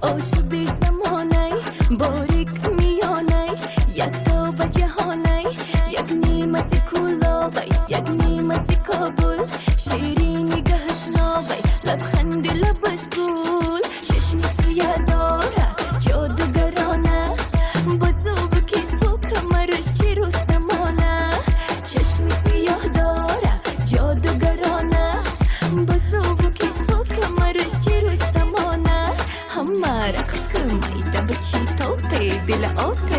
Ошуби замонай, борик миёнай, якто ба ҷаҳонай, як нимаси Кӯлобай, як нимаси Кобул, ширини гаҳшнобай, лабханди лабаш гул, чашми сия дора ҷодугарона, бозуву китфу камараш чи рустамона, чашми сиёҳ дора ҷодугарона, бозуву китфу камараш чи рустамона. Ҳама рақс кун, майда бачи, тоте дила оте.